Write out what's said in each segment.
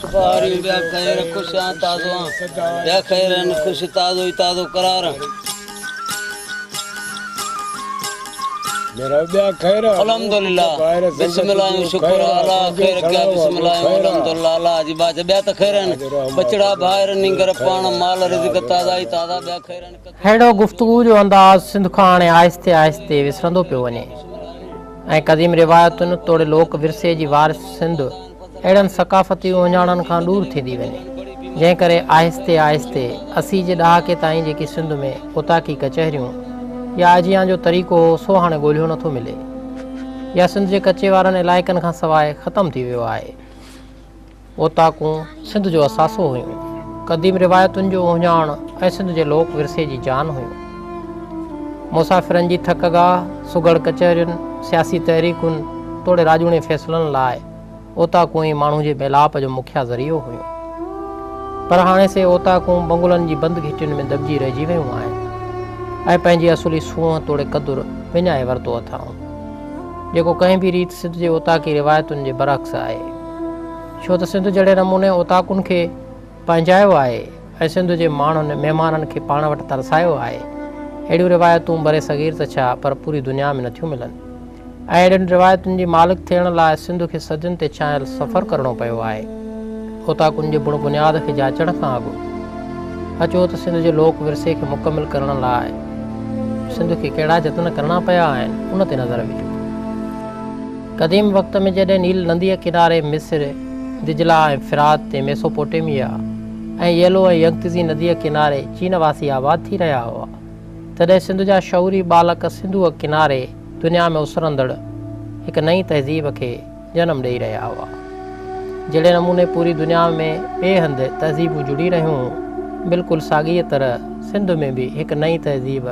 سپاريون ٻيا خير خوش آن تازو آن ٻيا خير آهن خوش تازو ئي تازو قرار. الحمدلله بسم الله آهيون شڪر الله خير ڪيا بسم الله آهيون الحمدلله الله جي ٻاجهه ٻيا ته خير آهن ٻچڙا ڀائر نينگر پاڻ مال رزق تازا ئي تازا ٻيا خير آهن. ههڙو گفتگو جو انداز سنڌ کان هاڻي آهستي آهستي وسرندو پيو وڃي ۽ قديم روايتن توڙي لوڪ ورثي جي وارث سنڌ اهڙن ثقافتي اهڃاڻن کان ڏور ٿيندي وڃي، جنهن ڪري آهستي آهستي 80 جي ڏهاڪي تائين جيڪي سنڌ ۾ اوطاقي ڪچهريون يا آجيان جو طريقو هو سو هاڻي ڳولهيو نٿو ملي يا سنڌ جي ڪچي وارن علائقن کان سواء ختم ٿي ويو آهي. اوطاقون سنڌ جو اثاثو هيون، قديم روايتن جو اهڃاڻ ۽ سنڌ جي لوڪ ورثي جي جان هيون. مسافرن جي ٿڪ گاهه، سگهڙ ڪچهرين، سياسي تحريڪن توڙي راڄوڻي فيصلن لاء اوطاقون ئي ماڻهو جي ميلاپ جو مکيه ذريعو هيون. پر هاڻي سي اوطاقون بنگلن جي بند گهٽين ۾ دٻجي رهجي ويون آهن ۽ پنهنجي اصلي سونهن توڙي قدر وڃائي ورتو اٿائون، جيڪو ڪنهن به ريت سنڌ جي اوطاقي روايتن جي برعڪس آهي. ڇو ته سنڌ جهڙي نموني اوطاقن کي پنهنجايو آهي ۽ سنڌ جي ماڻهن مهمانن کي پاڻ وٽ ترسايو آهي، اهڙيون روايتون برصغير ته ڇا پر پوري دنيا ۾ نٿيون ملن ۽ اهڙين روايتن جي مالڪ ٿيڻ لاء سنڌ کي صدين تي ڇانيل سفر ڪرڻو پيو آهي. اوطاقن جي بڻ بنياد کي جاچڻ کان اڳ اچو ته سنڌ جي لوڪ ورثي کي مڪمل ڪرڻ لاء سنڌ کي ڪهڙا جتن ڪرڻا پيا آهن، ان تي نظر وجهون. قديم وقت ۾ جڏهن نيل نديء ڪناري مصر، دجله ۽ فرات تي ميسوپوٽيميا ۽ ييلو ۽ ينگتزي نديء ڪناري چين واسي آباد ٿي رهيا هئا، تڏهن سنڌ جا شعوري ٻالڪ سنڌوء ڪناري دنيا ۾ اسرندڙ هڪ نئين تهذيب کي جنم ڏيئي رهيا هئا. جهڙي نموني پوري دنيا ۾ ٻئي هنڌ تهذيبون جڙي رهيون هيون، بلڪل ساڳيء طرح سنڌ ۾ به هڪ نئين تهذيب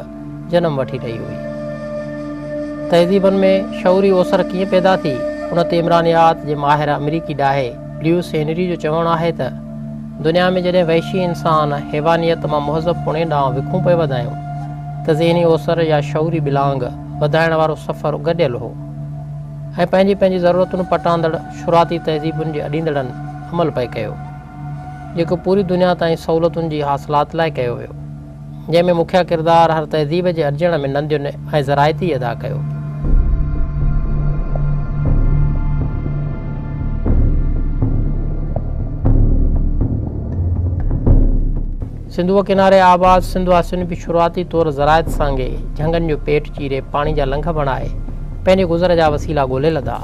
جنم وٺي رهي هئي. تهذيبن ۾ شعوري اوسر ڪيئن پيدا ٿي، ان تي عمرانيات جي ماهر آمريڪي ڏاهي ليوس هينري جو چوڻ آهي ته، دنيا ۾ جڏهن وحشي انسان حيوانيت مان مهذب پڻي ڏانهن وکون پئي وڌايون ته ذهني اوسر يا شعوري ٻلانگ وڌائڻ وارو سفر گڏيل هو ۽ پنهنجي پنهنجي ضرورتن پٽاندڙ شروعاتي تهذيبن جي اڏيندڙن عمل پئي ڪيو، جيڪو پوري دنيا تائين سهولتن جي حاصلات لاء ڪيو ويو. جنهن ۾ مکيه ڪردار هر تهذيب جي اڏجڻ ۾ ندين ۽ زراعت ئي ادا ڪيو. سنڌوء ڪناري آباد سنڌ واسين به شروعاتي طور زراعت سانگي جهنگن جو پيٽ چيري پاڻي جا لنگهه بڻائي پنهنجي گذر جا وسيلا ڳولي لڌا.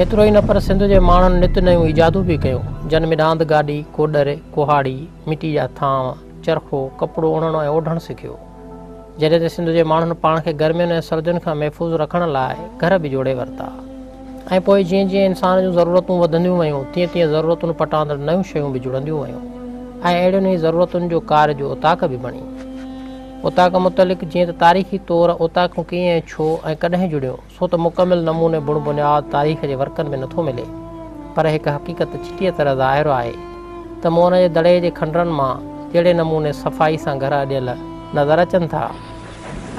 ايترو ئي نه پر سنڌ جي ماڻهن نت نيون ايجادون به ڪيون، جن ۾ ڏاند گاڏي، ڪوڏر، ڪهاڙي، مٽي جا ٿانء، چرخو، ڪپڙو اڻڻ ۽ اوڍڻ سکيو. جڏهن ته سنڌ جي ماڻهن پاڻ کي گرمين ۽ سردين کان محفوظ رکڻ لاء گهر به جوڙي ورتا. ۽ پوء جيئن جيئن انسان جون ضرورتون وڌنديون ويون، تيئن تيئن ضرورتن پٽاندڙ نيون شيون به جڙنديون ويون ۽ اهڙين ئي ضرورتن جو ڪارج اوطاق به بڻي. اوطاق متعلق جيئن ته تاريخي طور اوطاقون ڪيئن ۽ ڇو ۽ ڪڏهن جڙيون، سو ته مڪمل نموني بڻ بنياد تاريخ جي ورقن ۾ نٿو ملي، پر هڪ حقيقت چٽيء طرح ظاهر آهي ته موهن جي دڙي جي کنڊرن مان جهڙي نموني صفائي سان گهر اڏيل نظر اچن ٿا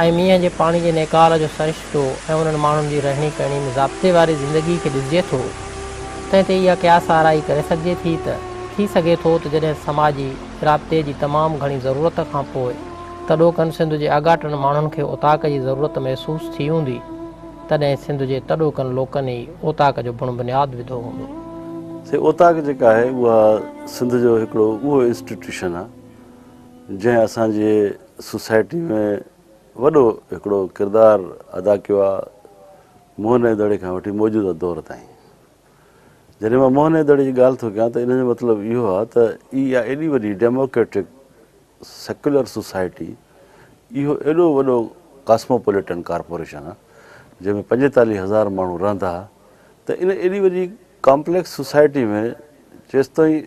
۽ مينهن جي پاڻي جي نيڪال جو سرشتو ۽ انهن ماڻهن جي رهڻي ڪهڻي ۾ ضابطي واري زندگي کي ڏسجي ٿو، تنهن تي اها قياس آرائي ڪري سگهجي ٿي ته ٿي سگهي ٿو ته جڏهن سماجي رابطي جي تمام گهڻي ضرورت کان پوء تڏوڪن سنڌ جي آڳاٽن ماڻهن کي اوطاق جي ضرورت محسوس ٿي هوندي، تڏهن سنڌ جي تڏوڪن لوڪن ئي اوطاق جو بڻ بنياد وڌو هوندو. سي اوطاق جيڪا آهي اها سنڌ جو هڪڙو اهو انسٽيٽيوشن آهي جنهن اسان جي سوسائٽي ۾ وڏو هڪڙو ڪردار ادا ڪيو آهي موهن جي دڙي کان وٺي موجوده دور تائين. جڏهن مان موهن جي دڙي جي ڳالهه ٿو ڪيان ته ان جو مطلب اهو آهي ته اها ايڏي وڏي ڊيموڪريٽڪ سيڪيولر سوسائٽي اهو ايڏو وڏو ڪاسموپوليٽن ڪارپوريشن آهي جنهن ۾ 45 هزار ماڻهو رهندا ها ته ان ايڏي وڏي ڪامپليڪس سوسائٽي ۾ جيستائين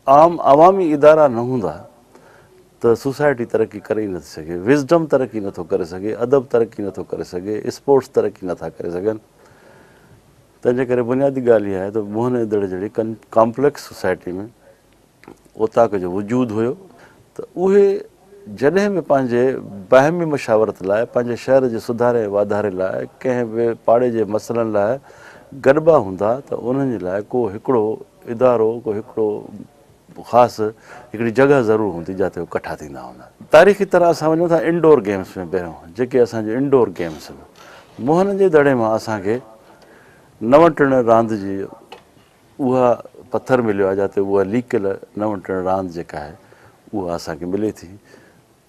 عام عوامي ادارا نه هوندا ته سوسائٽي ترقي ڪري ئي نٿي سگهي، وزڊم ترقي نٿو ڪري سگهي، ادب ترقي نٿو ڪري سگهي، اسپورٽس ترقي نٿا ڪري سگهن. تنهن جي ڪري بنيادي ڳالهه اها آهي ته موهن جي دڙي جهڙي ڪامپليڪس سوسائٽي ۾ اوطاق جو وجود هيو ته اهي جڏهن به پنهنجي باهمي مشاورت لاء، پنهنجي شهر جي سڌاري ۽ واڌاري لاء، ڪنهن به پاڙي جي مسئلن لاء گڏبا هوندا ته انهن جي لاء ڪو هڪڙو ادارو، ڪو هڪڙو خاص هڪڙي جڳهه ضرور هوندي جاتي هو ڪٺا ٿيندا هوندا. تاريخي طرح اسان وڃون ٿا انڊور گيمز ۾ پهريون جيڪي اسان جون انڊور گيمز هيون موهن جي دڙي مان اسان کي نو ٽڻ راند جي اها پٿر مليو آهي جاتي اها ليڪل نو ٽڻ راند جيڪا آهي اها اسان کي ملي ٿي.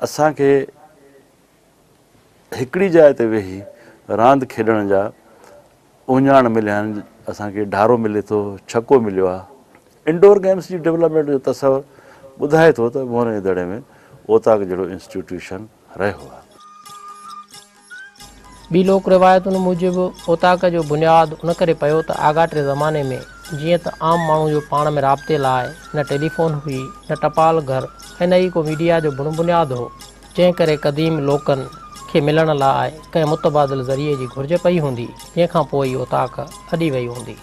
اسان کي هڪڙي جاء تي ويهي راند کيڏڻ جا اهڃاڻ مليا آهن، اسان کي ڍارو ملي ٿو، ڇڪو مليو آهي. انڊور گيمز جي ڊولپمينٽ جو تصور ٻڌائي ٿو ته موهن جي دڙي ۾ اوطاق جهڙو انسٽيٽيوشن رهيو آهي. ٻي لوڪ روايتن موجب اوطاق جو بنياد ان ڪري پيو ته آڳاٽي زماني ۾ جيئن ته عام ماڻهو جو پاڻ ۾ رابطي لاء نه ٽيليفون هئي نه ٽپال گهر ۽ نه ئي ڪو ميڊيا جو بڻ بنياد هو، جنهن ڪري قديم لوڪن کي ملڻ لاء ڪنهن متبادل ذريعي جي گهرج پئي هوندي، جنهن کان پوء ئي اوطاق اڏي وئي هوندي.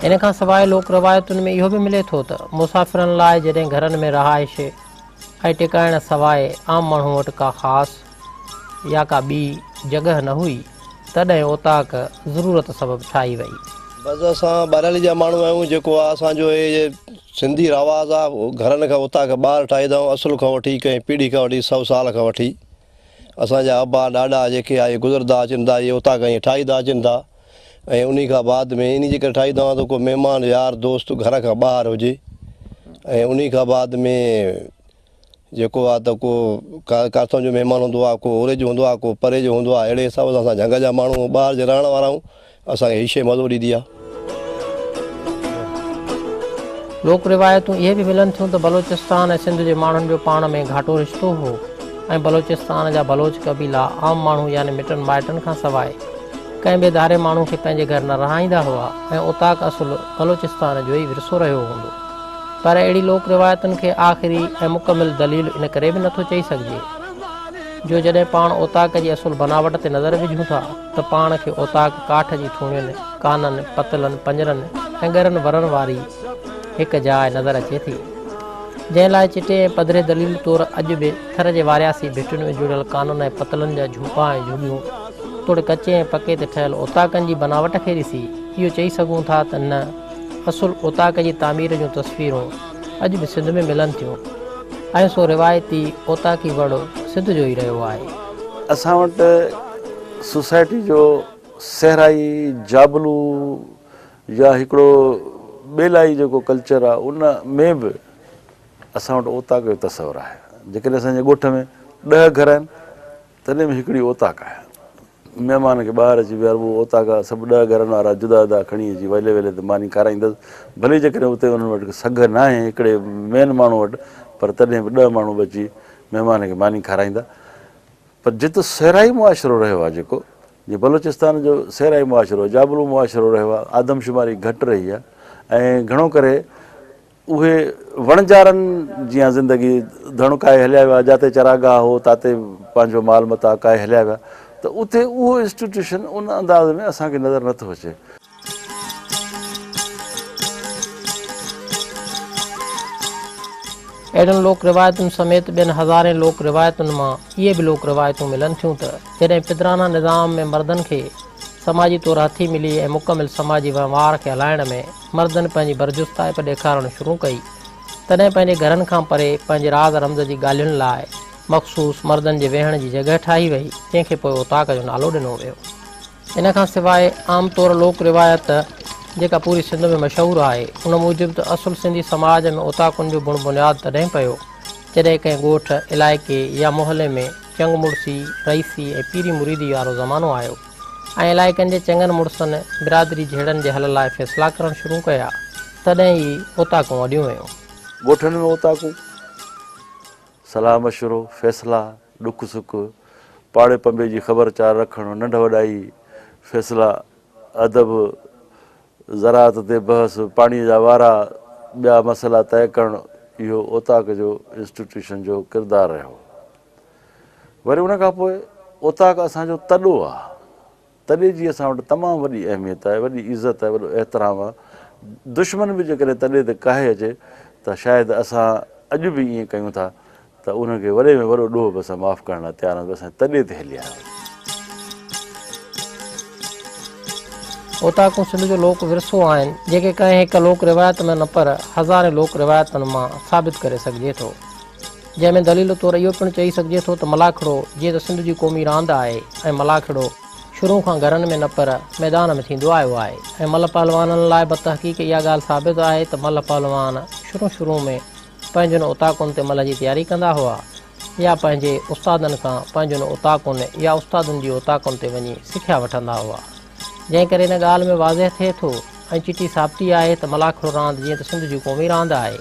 ان کان سواء لوڪ روايتن ۾ اهو به ملي ٿو ته مسافرن لاء جڏهن گهرن ۾ رهائش ۽ ٽڪائڻ سواء عام ماڻهو وٽ ڪا خاص يا ڪا ٻي جڳهه نه هئي، تڏهن اوطاق ضرورت سبب ٺاهي وئي. بس اسان ٻهراڙي جا ماڻهو آهيون، جيڪو آ اسان جو هي سنڌي رواج آ، گهرن کان اوطاق ٻاهر ٺاهيندا آهيون، اصل کان وٺي ڪنهن پيڙهي کان وٺي سئو سال کان وٺي اسان جا ابا ڏاڏا جيڪي آ اهي گذرندا اچن ٿا، اهي اوطاق ائين ٺاهيندا اچن ٿا ۽ انهي کان بعد ۾ انهي جي ڪري ٺاهيندا آهيون ته ڪو مهمان يار دوست گهر کان ٻاهر هجي ۽ انهي کان بعد ۾ جيڪو آ ته ڪو ڪاٿان جو مهمان هوندو آ، ڪو اوري جو هوندو آ، ڪو پري جو هوندو آ، اهڙي حساب سان اسان جهنگ جا ماڻهو ٻاهر جا رهڻ وارا آهيون، اسان کي هي شيء مزو ڏيندي آ. لوڪ روايتون اهي به ملن ٿيون ته بلوچستان ۽ سنڌ جي ماڻهن جو پاڻ ۾ گهاٽو رشتو هو ۽ بلوچستان جا بلوچ قبيلا عام ماڻهو يعني مٽن مائٽن کان سواء ڪنهن به ڌاري ماڻهو کي پنهنجي گهر نه رهائيندا هئا ۽ اوطاق اصل بلوچستان جو ئي ورثو رهيو هوندو. پر اهڙي لوڪ روايتن کي آخري ۽ مڪمل دليل ان ڪري به نٿو چئي سگهجي جو جڏهن پاڻ اوطاق جي اصل بناوٽ تي نظر وجهون ٿا ته پاڻ کي اوطاق ڪاٺ جي ٿوڻين، ڪانن، پتلن، پڃرن ۽ ڳرن ورن واري هڪ جاء نظر اچي ٿي، جنهن لاء چٽي ۽ پڌري دليل طور اڄ به ٿر جي وارياسي ڀٽين ۾ جڙيل ڪانن ۽ پتلن جا جهوپا ۽ جهڳيون توڙي ڪچي ۽ پڪي تي ٺهيل اوطاقن جي بناوٽ کي ڏسي اهو چئي سگهون ٿا ته نه اصل اوطاق جي تعمير جون تصويرون اڄ به سنڌ ۾ ملن ٿيون ۽ سو روايتي اوطاقي وڙ سنڌ جو ئي رهيو آهي. اسان وٽ سوسائٽي جو صحرائي، جابلو يا هڪڙو ٻيلائي جيڪو ڪلچر آهي ان ۾ به اسان وٽ اوطاق جو تصور آهي. جيڪڏهن اسان جي ڳوٺ ۾ ڏهه گهر آهن تڏهن به هڪڙي اوطاق آهي. مهمان کي ٻاهر اچي ويهاربو، اوطاق سڀ ڏهه گهرن وارا جدا جدا کڻي اچي ويلي ويلي تي ماني کارائيندس. ڀلي جيڪڏهن اتي انهن وٽ سگهه ناهي هڪڙي مين ماڻهو وٽ پر تڏهن به ڏهه ماڻهو به اچي مهمان کي ماني کارائيندا. پر جت صحرائي معاشرو رهيو آهي جيڪو جيئن بلوچستان جو صحرائي معاشرو جابلو معاشرو رهيو آهي آدمشماري گهٽ رهي آهي ۽ گهڻو ڪري اهي وڻجارن جيان زندگي ڌڻ ڪاهي هليا ويا، جاتي چراگاهه هو تاتي پنهنجو مال متاع ڪاهي هليا ويا ته اتي اهو انسٽيٽيوشن ان انداز ۾ اسان کي نظر نٿو اچي. اهڙين لوڪ روايتن سميت ٻين هزارين لوڪ روايتن مان اهي به لوڪ روايتون ملن ٿيون ته جڏهن پدرانه نظام ۾ مردن کي سماجي طور هٿي ملي ۽ مڪمل سماجي وهنوار کي هلائڻ ۾ مردن پنهنجي برجستائپ ڏيکارڻ شروع ڪئي، تڏهن پنهنجي گهرن کان پري پنهنجي راز رمز جي ڳالهين لاء مخصوص مردن جي ويهڻ جي جڳهه ٺاهي وئي، جنهن کي پوء اوطاق جو نالو ڏنو ويو. ان کان سواء عام طور لوڪ روايت جيڪا پوري سنڌ ۾ مشهور آهي، ان موجب ته اصل سنڌي سماج ۾ اوطاقن جو بڻ بنياد تڏهن پيو، جڏهن ڪنهن ڳوٺ، علائقي يا محلي ۾ چڱ مڙسي، رئيسي ۽ پيري مريدي وارو زمانو آيو. ۽ علائقن جي چڱن مڙسن برادري جهيڙن جي حل لاء فيصلا ڪرڻ شروع ڪيا، تڏهن ئي اوطاقون اڏيون ويون. ڳوٺن ۾ اوطاقون، صلاح مشورو، فيصلا، ڏک سک، پاڙي پنبي جي خبر چار رکڻ، ننڍ وڏائي، فيصلا، ادب، زراعت تي بحث، پاڻي جا وارا، ٻيا مسئلا طئي ڪرڻ اهو اوطاق جو انسٽيٽيوشن جو ڪردار رهيو. وري ان کان پوء اوطاق اسان جو تڏو آ. تڏي جي اسان وٽ تمام وڏي اهميت آهي، وڏي عزت آهي، وڏو احترام آهي. دشمن به جيڪڏهن تڏي تي ڪاهي اچي ته شايد اسان اڄ به ائين ڪيون ٿا ته ان کي وڏي ۾ وڏو ڏوهه به اسان معاف ڪرڻ لاء تيار آهيون ته اسان جي تڏي تي هلي آيو. اوطاقون سنڌ جو لوڪ ورثو آهن، جيڪي ڪنهن هڪ لوڪ روايت ۾ نه پر هزارين لوڪ روايتن مان ثابت ڪري سگهجي ٿو. جنهن ۾ دليل طور اهو پڻ چئي سگهجي ٿو ته ملاکڙو جيئن ته سنڌ جي قومي راند آهي ۽ ملاکڙو شروع کان گهرن ۾ نه پر ميدان ۾ ٿيندو آيو آهي ۽ ملهه پهلوانن لاء بتحقيق اها ڳالهه ثابت آهي ته ملهه پهلوان شروع شروع ۾ پنهنجن اوطاقن تي ملهه جي تياري ڪندا هئا يا پنهنجي استادن کان پنهنجن اوطاقن يا استادن جي اوطاقن تي وڃي سکيا وٺندا هئا. جنهن ڪري ان ڳالهه ۾ واضح ٿئي ٿو ۽ چٽي ثابتي آهي ته ملاکڙو راند جيئن ته سنڌ جي قومي راند آهي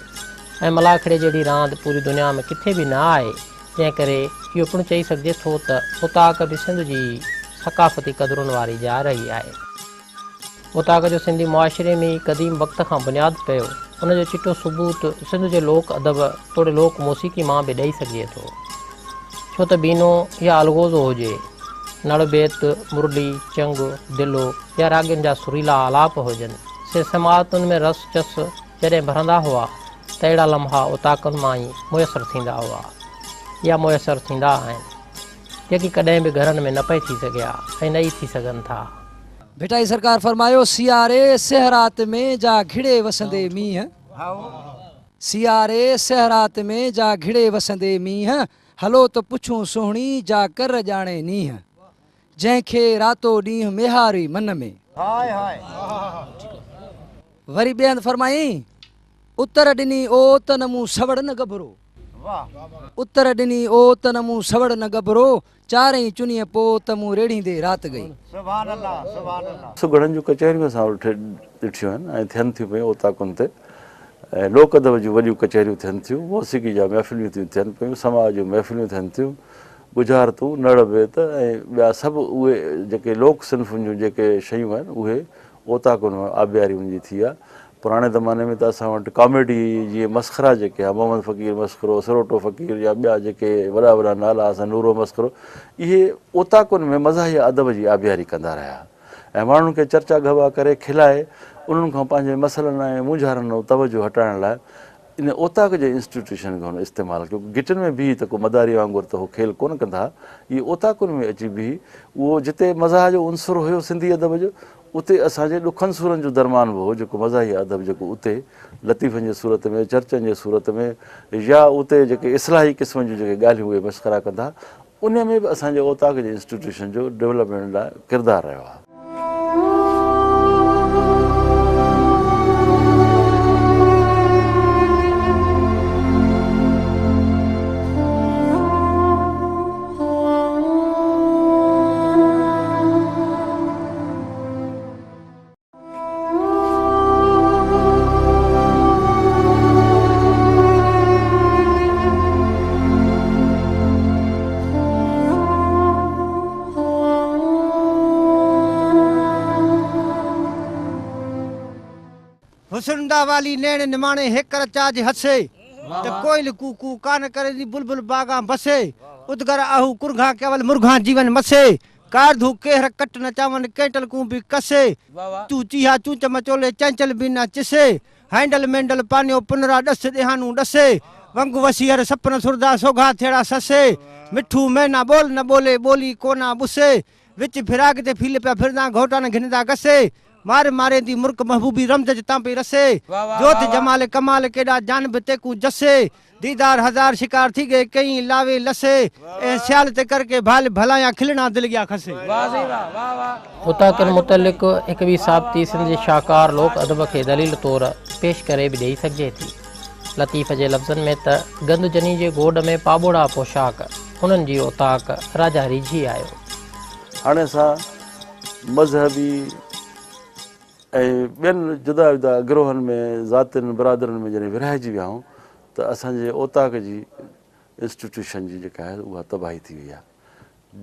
۽ ملاکڙي جهڙي راند پوري دنيا ۾ ڪٿي به نه آهي جنهن ڪري اهو پڻ چئي سگهجي ٿو ته اوطاق به سنڌ جي ئي ثقافتي قدرن واري جاء رهي آهي. اوطاق جو سنڌي معاشري ۾ ئي قديم وقت کان بنياد پيو، ان جو چٽو ثبوت سنڌ جي لوڪ ادب توڙي لوڪ موسيقي مان به ڏئي سگهجي ٿو. ڇو ته بينو يا الغوزو هجي، نڙ بيت، مرلي، چنگ، دلو يا راڳين جا سريلا آلاپ هجن، سي سماعتن ۾ رس چس جڏهن ڀرندا هئا ته اهڙا لمحا اوطاقن مان ئي ميسر ٿيندا هئا يا ميسر ٿيندا آهن، جيڪي ڪڏهن به گهرن ۾ نه پئي ٿي سگهيا ۽ نه ئي ٿي سگهن ٿا. ڀٽائي سرڪار فرمايو، سياري سهرات ۾ جا گهڙي وسندي مينهن. سياري سهرات ۾ جا گهڙي وسندي مينهن، هلو ته پڇون سهڻي جا ڪر ڄاڻي نينهن. جنهن کي راتو ڏينهن ميهاري من ۾. وري ٻئي هنڌ فرمايائين، اتر ڏني اوت نه مون سوڙ نه ڳڀرو. اتر ڏني اوت نه مون سوڙ نه ڳڀرو، چارئي چنيء پوء ته مون ريڙهيندي رات ڳئي. سگهڙن جون ڪچهريون اسان وٽ ڏٺيون آهن ۽ ٿين ٿيون پيون اوطاقن تي ۽ لوڪ ادب جون وڏيون ڪچهريون ٿين ٿيون، موسيقي جا محفليون ٿيون ٿين پيون، سماع جون محفليون ٿين ٿيون، ڳجهارتون، نڙ بيت ۽ ٻيا سڀ اهي جيڪي لوڪ صنفن جون جيڪي شيون آهن اهي اوطاقن ۾ آبياري ان جي ٿي آ. پراڻي زماني ۾ ته اسان وٽ ڪاميڊي جيئن مسخرا جيڪي ها محمد فقير مسخرو، سروٽو فقير يا ٻيا جيڪي وڏا وڏا نالا اسان نورو مسخرو اهي اوطاقن ۾ مزاحيه ادب جي آبياري ڪندا رهيا ۽ ماڻهن کي چرچا گهٻا ڪري کلائي انهن کان پنهنجي مسئلن ۽ مونجهارن ڏانهن توجهه هٽائڻ لاء ان اوطاق جي انسٽيٽيوشن کي هن استعمال ڪيو. گهٽين ۾ بيهي ته ڪو مداري وانگر ته هو کيل ڪونه ڪندا ها. اهي اوطاقن ۾ اچي بيهي اهو جتي مزاح جو عنصر هيو سنڌي ادب جو اتي اسان جي ڏکن سورن جو درمان به هو جيڪو مزاحيه ادب جيڪو اتي لطيفن جي صورت ۾ چرچن جي صورت ۾ يا اتي جيڪي اصلاحي قسم جون جيڪي ڳالهيون اهي مسخرا ڪندا ها ان ۾ به اسان جي اوطاق جي انسٽيٽيوشن جو ڊولپمينٽ لاء ڪردار رهيو آهي. حسن دا والي نيڻ نماڻي هيڪر چاج هسي ته ڪوئل ڪو ڪو ڪان ڪريندي بلبل باغان بسي ادگر آهو ڪرگهان ڪيول مرگهان جيون مسي ڪار ڌو ڪيهر ڪٽ نه چاون ڪينٽل ڪون به ڪسي چو چيها چونچ مچولي چئنچل به نه چسي هينڊل مينڊل پانيو پنرا ڏس ڏيهانون ڏسي ونگ وسيهر سپن سردا سوگها ٿيڙا سسي مٺو مينا ٻول نه ٻولي ٻولي ڪونا ٻسي وچ فراق تي ڦيل پيا ڦرندا گهوٽا نه گهندا گسي مار ماريندي مرڪ محبوبي رمز جتان پئي رسي جوت جمال ڪمال ڪيڏا جانب تيڪون جسي ديدار هزار شڪار ٿي ڳئي ڪئين لاوي لسي اي سيال تي ڪر ڪي ڀال ڀلايان کلڻا دل ڳيا کسي. اوطاقن متعلق هڪ ٻي ثابتي سنڌ جي شاهڪار لوڪ ادب کي دليل طور پيش ڪري به ڏيئي سگهجي ٿي. لطيف جي لفظن ۾ ته گند جني جي گوڏ ۾ پاٻوڙا پوشاڪ، انهن جي اوطاق راجا ريجهي آيو. هاڻي اسان مذهبي ۽ ٻين جدا جدا گروهن ۾ ذاتين برادرين ۾ جڏهن ورهائجي ويا آهيون ته اسان جي اوطاق جي انسٽيٽيوشن جي جيڪا آهي اها تباهي ٿي وئي آهي.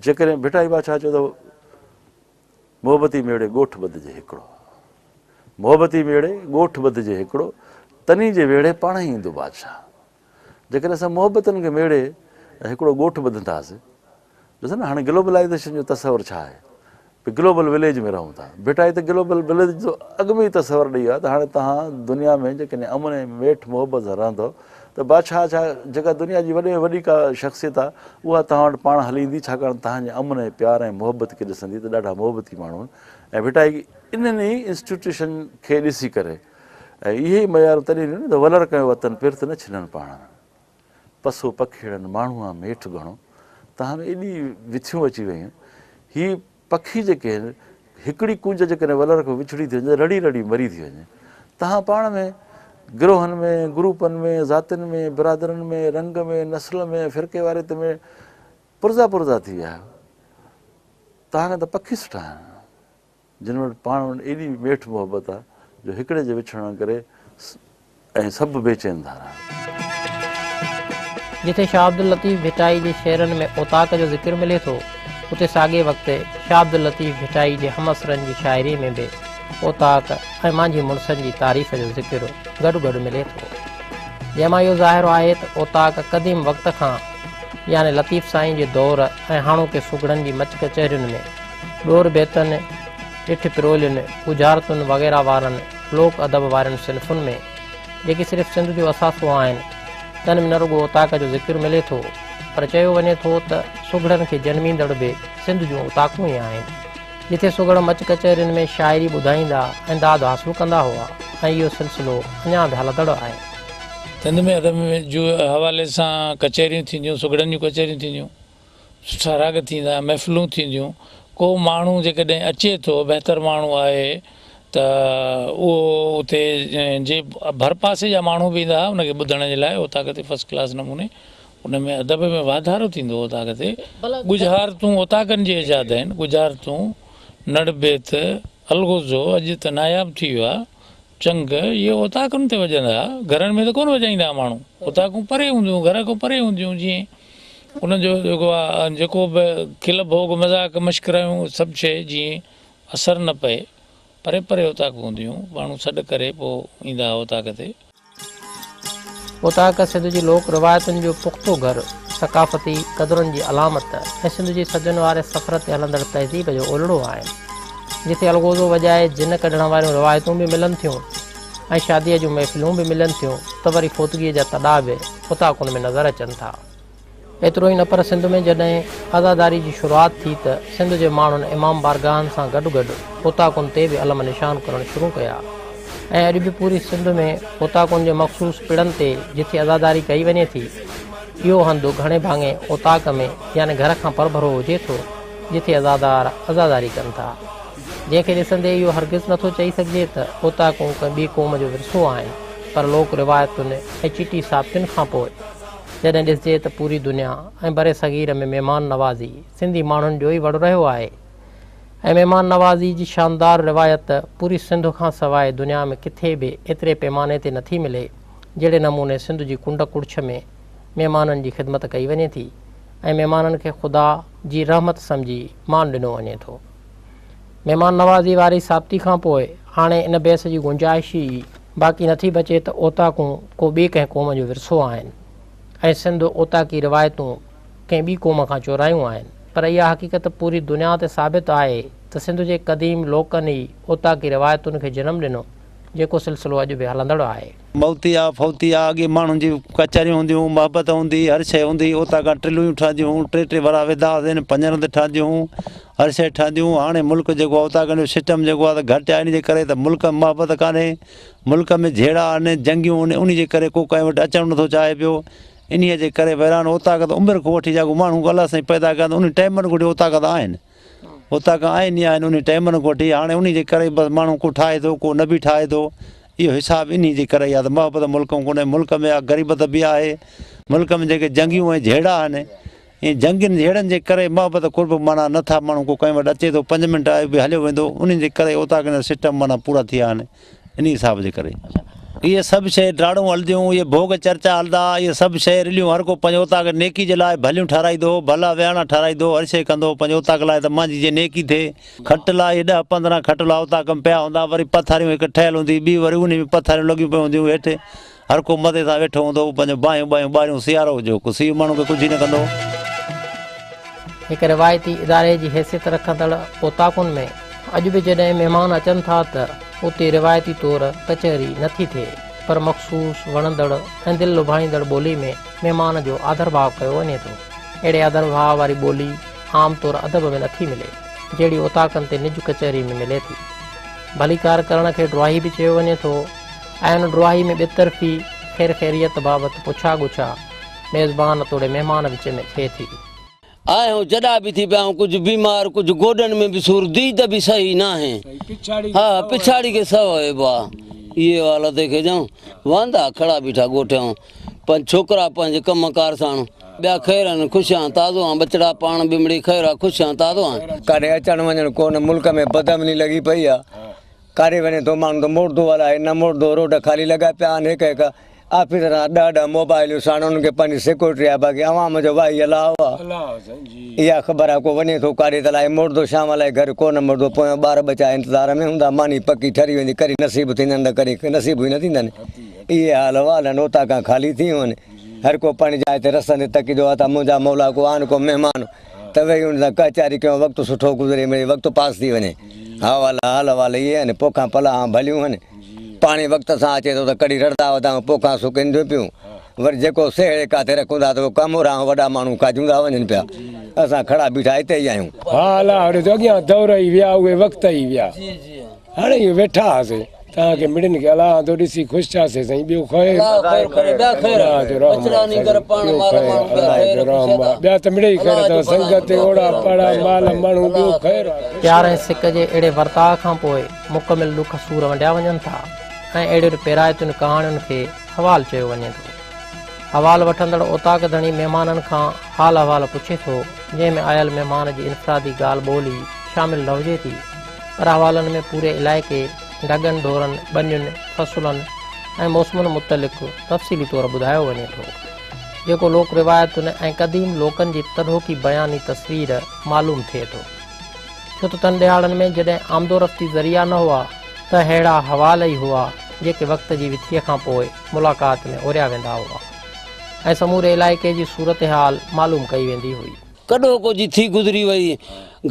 جيڪڏهن ڀٽائي بادشاهه چيو ته محبتي ميڙي ڳوٺ ٻڌجي هڪڙو. محبتي ميڙي ڳوٺ ٻڌجي هڪڙو، تني جي ويڙهي پاڻهي ايندو بادشاهه. جيڪڏهن اسان محبتن کي ميڙي ۽ هڪڙو ڳوٺ ٻڌنداسين، ڏسو نه هاڻي گلوبلائيزيشن جو تصور ڇا آهي؟ ڀئي گلوبل وليج ۾ رهون ٿا. ڀٽائي ته گلوبل وليج جو اڳ ۾ ئي تصور ڏئي ويو آهي ته هاڻي توهان دنيا ۾ جيڪڏهن امن ۽ ميٺ محبت سان رهندؤ ته بادشاهه ڇا جيڪا دنيا جي وڏي ۾ وڏي ڪا شخصيت آهي اها توهان وٽ پاڻ هلي ايندي ڇاڪاڻ ته توهان جي امن ۽ پيار ۽ محبت کي ڏسندي ته ڏاڍا محبتي ماڻهو آهن ۽ ڀٽائي انهن ئي انسٽيٽيوشن کي ڏسي ڪري ۽ اهي ئي معيار تڏهن ڏنو ته ولر ڪيو وطن پرت نه ڇنن پاڻ ۾، پسو پکيڙن ماڻهوئان ميٺ گهڻو، تهان ۾ ايڏي وٿيون اچي ويون، هي پکي جيڪي آهن هڪڙي ڪونج جيڪڏهن ولر کان وڇڙي ٿي وڃي ته رڙي رڙي مري ٿي وڃي، تهان پاڻ ۾ گروهن ۾، گروپن ۾، ذاتين ۾، برادرين ۾، رنگ ۾، نسل ۾، فرقيواريت ۾ پرزا پرزا ٿي ويا آهيو، تهان کان ته پکي سٺا آهن. جن وٽ پاڻ وٽ ايڏي ميٺ محبت آ جو هڪڙي جي وڇڙڻ ڪري ۽ سڀ بيچين ٿا رهن. جتي شاهه عبداللطيف ڀٽائي جي شعرن ۾ اوطاق جو ذڪر ملي ٿو، اتي ساڳئي وقت شاهه عبداللطيف ڀٽائي جي همعصرن جي شاعريء ۾ به اوطاق ۽ مانجهي مڙسن جي تعريف جو ذڪر گڏ گڏ ملي ٿو. جنهن مان اهو ظاهر آهي ته اوطاق قديم وقت کان يعني لطيف سائين جي دور ۽ هاڻوڪي سگهڙن جي مچ ڪچهرين ۾ ڏور بيتن، ڏٺ پرولين، ڳجهارتن وغيره وارن لوڪ ادب وارين صنفن ۾، جيڪي صرف سنڌ جو اثاثو آهن، تن ۾ نه رڳو اوطاق جو ذڪر ملي ٿو، پر چيو وڃي ٿو ته سگهڙن کي جنميندڙ به سنڌ جون اوطاقون ئي آهن، جتي سگهڙ مچ ڪچهرين ۾ شاعري ٻڌائيندا ۽ داد حاصل ڪندا هئا ۽ اهو سلسلو اڃا به هلندڙ آهي. سنڌ ۾ ادب جي حوالي سان ڪچهريون ٿينديون، سگهڙن جون ڪچهريون ٿينديون. سٺا راڳ ٿيندا، محفلون ٿينديون، ڪو ماڻهو جيڪڏهن اچي ٿو، بهتر ماڻهو آهي ته اهو اتي جي ڀرپاسي جا ماڻهو به ايندا ها ان کي ٻڌڻ جي لاء اوطاق تي فرسٽ ڪلاس نموني ان ۾ ادب ۾ واڌارو ٿيندو هو اوطاق تي ڳجهارتون اوطاقن جي ايجاد آهن ڳجهارتون نڙ بيت الغوزو اڄ ته ناياب ٿي ويو آهي چنگ اهي اوطاقن تي وڄندا ها گهرن ۾ ته ڪونه وڄائيندا ها ماڻهو اوطاقون پري هونديون هيون گهر کان پري هونديون هيون جيئن ان جو جيڪو آ جيڪو به کل ڀوڳ مذاق مشڪريون سڀ شيء جيئن اثر نه پئي پري پري اوطاقون هونديون هيون ماڻهو سڏ ڪري پوء ايندا ها اوطاق تي. اوطاق سنڌ جي لوڪ روايتن جو پختو گهر، ثقافتي قدرن جي علامت ۽ سنڌ جي صدين واري سفر تي هلندڙ تهذيب جو اولڙو آهن، جتي الغوزو وڄائي جن ڪڍڻ واريون روايتون به ملن ٿيون ۽ شاديء جون محفلون به ملن ٿيون ته وري فوتگيء جا تڏا به اوطاقن ۾ نظر اچن ٿا. ايترو ئي نه پر سنڌ ۾ جڏهن عزاداري جي شروعات ٿي ته سنڌ جي ماڻهن امام بارگاهن سان گڏ گڏ اوطاقن تي به علم نشان ڪرڻ شروع ڪيا ۽ اڄ به پوري سنڌ ۾ اوطاقن جي مخصوص پڙن تي جٿي عزاداري ڪئي وڃي ٿي اهو هنڌ گهڻي ڀاڱي اوطاق ۾ يعني گهر کان پرڀرو هجي ٿو جٿي عزادار عزاداري ڪن ٿا جنهن کي ڏسندي اهو هرگز نٿو چئي سگهجي ته اوطاقون ڪنهن ٻي قوم جو ورثو آهن پر لوڪ روايتن ۽ چٽي ثابتين کانپوء جڏهن ڏسجي ته پوري دنيا ۽ برصغير ۾ مهمان نوازي سنڌي ماڻهن جو ئي وڙ رهيو آهي ۽ مهمان نوازي جي شاندار روايت پوري سنڌ کان سواء دنيا ۾ ڪٿي به ايتري پيماني تي نٿي ملي جهڙي نموني سنڌ جي ڪنڊ ڪڙڇ ۾ مهمانن جي خدمت ڪئي وڃي ٿي ۽ مهمانن کي خدا جي رحمت سمجهي مان ڏنو وڃي ٿو. مهمان نوازي واري ثابتي کان پوء هاڻي ان بحث جي گنجائش ئي باقي نٿي بچي ته اوطاقون ڪو ٻي ڪنهن قوم جو ورثو آهن ۽ سنڌ اوطاقي روايتون ڪنهن ٻي قوم کان چورايون آهن پر اها حقيقت پوري دنيا تي ثابت آهي ته سنڌ جي قديم لوڪن ئي اوطاقي روايتن کي جنم ڏنو جيڪو سلسلو اڄ به هلندڙ آهي. موتي آ فوتي آ اڳي ماڻهن جي ڪچهريون هونديون هيون محبت هوندي هئي هر شيء هوندي هئي اوطاقان ٽلويون ٺهنديون هيون ٽي ٽي ورا وڌا هئاسين پڃرن تي ٺهنديون هيون هر شيء ٺهنديون هيون هاڻي ملڪ جيڪو آ اوطاقن جو سسٽم جيڪو آ ته گهٽ آ ان جي ڪري ته ملڪ ۾ محبت ڪانهي ملڪ ۾ جهيڙا آهن جنگيون آهن انهي جي ڪري ڪو ڪنهن وٽ اچڻ نٿو چاهي پيو انهي جي ڪري ويران اوطاق ته عمر کان وٺي جاڳو ماڻهو الله سائين پيدا ڪيا ته انهي ٽائيمن کان وٺي اوطاق ته آهن اوطاق آهن ئي آهن انهي ٽائيمن کان وٺي هاڻي انهي جي ڪري بس ماڻهو ڪو ٺاهي ٿو ڪو نه به ٺاهي ٿو اهو حساب انهي جي ڪري ئي آهي ته محبت ملڪ ۾ ڪونهي ملڪ ۾ آ غريبت به آهي ملڪ ۾ جيڪي جنگيون ۽ جهيڙا آهن ائين جنگين جهيڙن جي ڪري محبت قرب معنيٰ نه ٿا ماڻهو ڪو ڪنهن وٽ اچي ٿو پنج منٽ آيو به هليو ويندو انهي جي ڪري اوطاقن جا سسٽم معنيٰ پورا ٿي ويا آهن انهي حساب جي ڪري. اهي سڀ شيء ڊاڙون هلنديون، اهي ڀوڳ چرچا هلندا، اهي سڀ شيء رليون هر ڪو پنهنجي اوطاق نيڪي جي لاء ڀليون ٺهرائيندو هو، ڀلا وياڻا ٺهرائيندو هو، هر شيء ڪندو هو پنهنجي اوطاق لاء ته مانجي جيئن نيڪي ٿئي. کٽلا اهي ڏهه 15 کٽلا اوطاق ۾ پيا هوندا، وري پٿاريون هڪ ٺهيل هوندي، ٻي وري انهي ۾ پٿاريون لڳيون پيون هونديون هيٺ هر ڪو مزي سان ويٺو هوندو هو، پنهنجو باهيون ٻاهيون ٻاريون سيارو هجي ڪو سيء ماڻهو کي ڪجهه ئي نه ڪندو هو. هڪ روايتي اداري جي حيثيت رکندڙ اوطاقن ۾ اڄ به جڏهن مهمان اچن ٿا ته اتي روايتي طور ڪچهري نه ٿي ٿئي پر مخصوص وڻندڙ ۽ دل لڀائيندڙ ٻولي ۾ مهمان جو آڌرڀاء ڪيو وڃي ٿو. اهڙي آڌرڀاء واري ٻولي عام طور ادب ۾ نٿي ملي، جهڙي اوطاقن تي نج ڪچهري ۾ ملي ٿي. ڀليڪار ڪرڻ کي ڊراهي به چيو وڃي ٿو ۽ ان ڊراهي ۾ ٻطرفي خير خيريت بابت پڇا ڳڇا ميزبان توڙي مهمان وچ ۾ ٿئي ٿي. آهيون جڏا به ٿي پيا آهيون ڪجهه بيمار ڪجهه گوڏن ۾ به سور ديد به صحيح ناهي ها پڇاڙي کي سو عيب آ اهي حالت کي جون واندا کڙا بيٺا ڳوٺ آهيون پنج ڇوڪرا پنهنجي ڪم ڪار ساڻ ٻيا خير آهن خوش آهيان تازو آهيان ٻچڙا پاڻ به مڙئي خير آ خوش آهيان تازو آهيان. ڪاڏي اچڻ وڃڻ ڪونه ملڪ ۾ بدامني لڳي پئي آ ڪاڏي وڃي ٿو ماڻهو ته مڙدو الائي نه مڙدو روڊ خالي لڳا پيا آهن هڪ هڪ آفيسر سان ڏهه ڏهه موبائلون ساڻ انهن کي پنهنجي سيڪيورٽي آهي باقي عوام جو واهي الله آ اها خبر آ ڪو وڃي ٿو ڪاڏي ته الائي مڙدو شام الائي گهر ڪونه مڙدو پويان ٻار ٻچا انتظار ۾ هوندا ماني پڪي ٺري ويندي ڪڏهن نصيب ٿيندن ته ڪڏهن نصيب ئي نه ٿيندن اهي حال احوال آهن اوطاقان خالي ٿي ويون آهن هر ڪو پنهنجي جاء تي رستن تي تڪيندو آ ته منهنجا مولا ڪو آن ڪو مهمان ته ويهي ان سان ڪچهري ڪيون وقت سٺو گذري مڙئي وقت پاس ٿي وڃي حوال حال احوال اهي آهن پوکان پلاهان ڀليون آهن پاڻي وقت سان اچي ٿو ته ڪڙي رڙدا وڌائون پوکان سڪن ٿيون پيون وري جيڪو سيهڙي ڪاٿي رکون ٿا ته اهو ڪامورا ۽ وڏا ماڻهو کاجوندا وڃن پيا اسان کڙا بيٺا هتي ئي آهيون. ها الا هڙي ته اڳيان دور ئي ويا اهي وقت ئي ويا هاڻي اهي ويٺا هئاسي توهان کي مڙين کي الله آندو ڏسي خوش ٿياسي سائين ٻيو خير الله جو رحم آ سائين ٻيو خير الله جو رحم آ ٻيا ته مڙئي خير اٿو سنگت اوڙا پاڙا مال ماڻهو ٻيو خير. پيار ۽ سڪ جي اهڙي ورتاء کان پوء مڪمل ڏک سور ونڊيا وڃن ٿا ۽ اهڙين پيرائتين ڪهاڻين کي حوال چيو وڃي ٿو. حوال وٺندڙ اوطاق ڌڻي مهمانن کان حال احوال پڇي ٿو، جنهن ۾ آيل مهمان جي انفرادي ڳالهه ٻولهه ئي شامل نه هجي ٿي، پر حوالن ۾ پوري علائقي، ڍڳن ڍورن، ٻنين، فصلن ۽ موسمن متعلق تفصيلي طور ٻڌايو وڃي ٿو، جيڪو لوڪ روايتن ۽ قديم لوڪن جي تڏهوڪي بياني تصوير معلوم ٿئي ٿو. ڇو ته تن ڏهاڙن ۾ جڏهن آمدورفتي ذريعا نه هئا ته ههڙا حوال ئي هئا جيڪي وقت جي وٿيء کان پوء ملاقات ۾ اوريا ويندا هئا ۽ سموري علائقي جي صورتحال معلوم ڪئي ويندي هئي. ڪڏهوڪو جي ٿي گذري وئي،